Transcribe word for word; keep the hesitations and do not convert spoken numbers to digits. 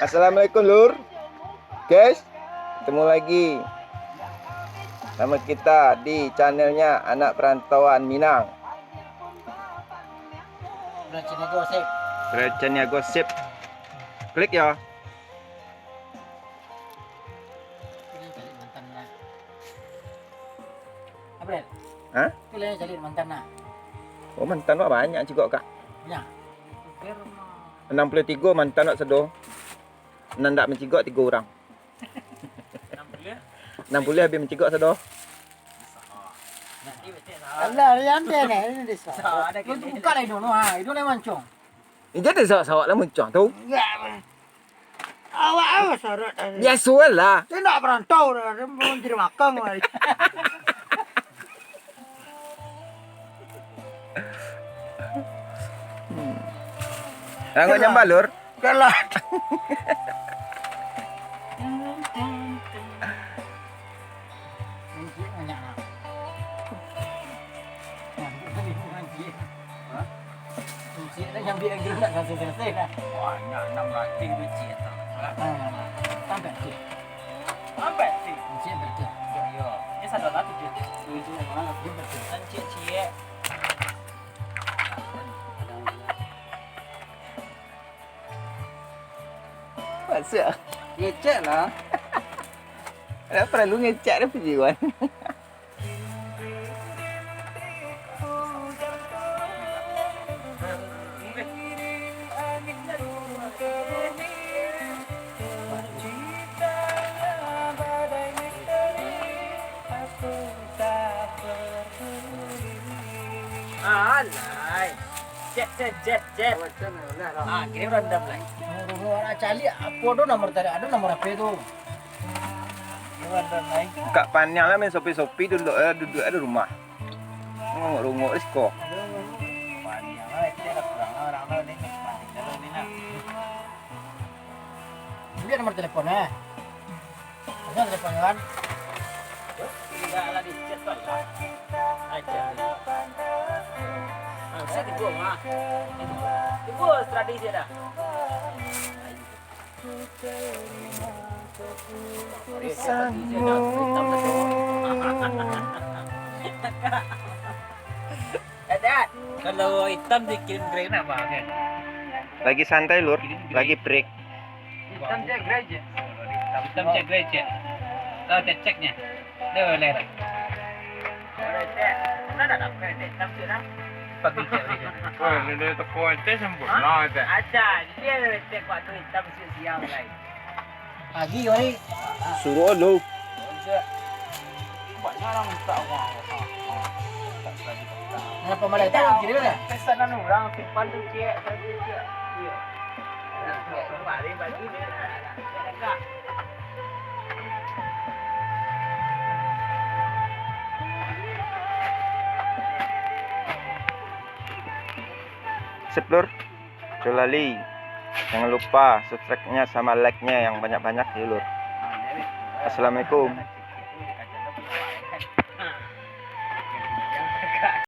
Assalamualaikum, Lur. Guys, ketemu lagi sama kita di channelnya Anak Perantauan Minang. Bro Ciniago, sip. Bro Ciniago, sip. Klik ya. Ini cari mantan lah. Apa, Del? Hah? Itu lah yang cari mantan lah. Oh, mantan wak banyak cigok, Kak. Ya. Anam puluah tigo mantan wak sado. Nan ndak mancigok tigo urang. Anam puluah habih mancigok sado. Alah, ari ande ni, ini desa. Lu buka lah hidung lu, ha. Hidung lah mancung. Ini jadi sawak-sawak lah mancung tu. Enggak, Bang. Awak apa syarat tadi? Biaso lah. Dia nak perantau dah, dia mau jadi makan kemari. Hmm. Angkot nyambal, Lur. Jalan. Mancik banyak lah. Nah, mancik. Hah? Mancik dah nyambi lagi dah, tak selesai-selesai dah. Banyak, enam ratus biji atau. Ah, sampai tu. Sampai tu. Mancik betul. Yo, yo. Ini satu lah tujuh. Tujuh mana? Dia betul. Mancik ciek. Masuk. Ngecek lah. Ada perlu ngecek dah, Puji Wan. Alai. Cek, cek, cek, cek. Ah, kini rendam lai. Rumah orang caliak, apa tu nomor tadi? Ada nomor H P tu. Kini rendam lai. Kak Paniang lah main Shopee-Shopee dulu, eh, duduk di rumah. Rungok-rungok di siko. Paniang lah, itu dah kurang lah orang tu ni. Paniang kalau ni nak. Ambil nomor telepon, eh. Nomor telepon, kan? Tidak lah, di chat tu lah. Aja. Ah, saya tegur, ah. Tegur, tradisi dah. Keputusanmu. Kalau hitam dikirim grey, kenapa, kan? Lagi santai, Lur. Kirim grey. Lagi break. Hitam cek, grey cek. Hitam cek, grey cek. Oh, cek, ceknya. Dah boleh dah. Boleh cek. Mana dah dapat cek hitam tu dah? Pagi cek boleh. Wah, ni dia toko cek sempurna cek. Ada, dia cek waktu hitam siang-siang lai. Pagi kau ni. Suruh lu. Banyak orang minta uang. Kenapa malah tahu kira dah? Pesanan orang simpan tu cek, tadi cek. Iya. Kemarin pagi ni. Sip, Lur. Jalali. Jangan lupa subscribe-nya sama like-nya yang banyak-banyak ya, Lur. Assalamualaikum.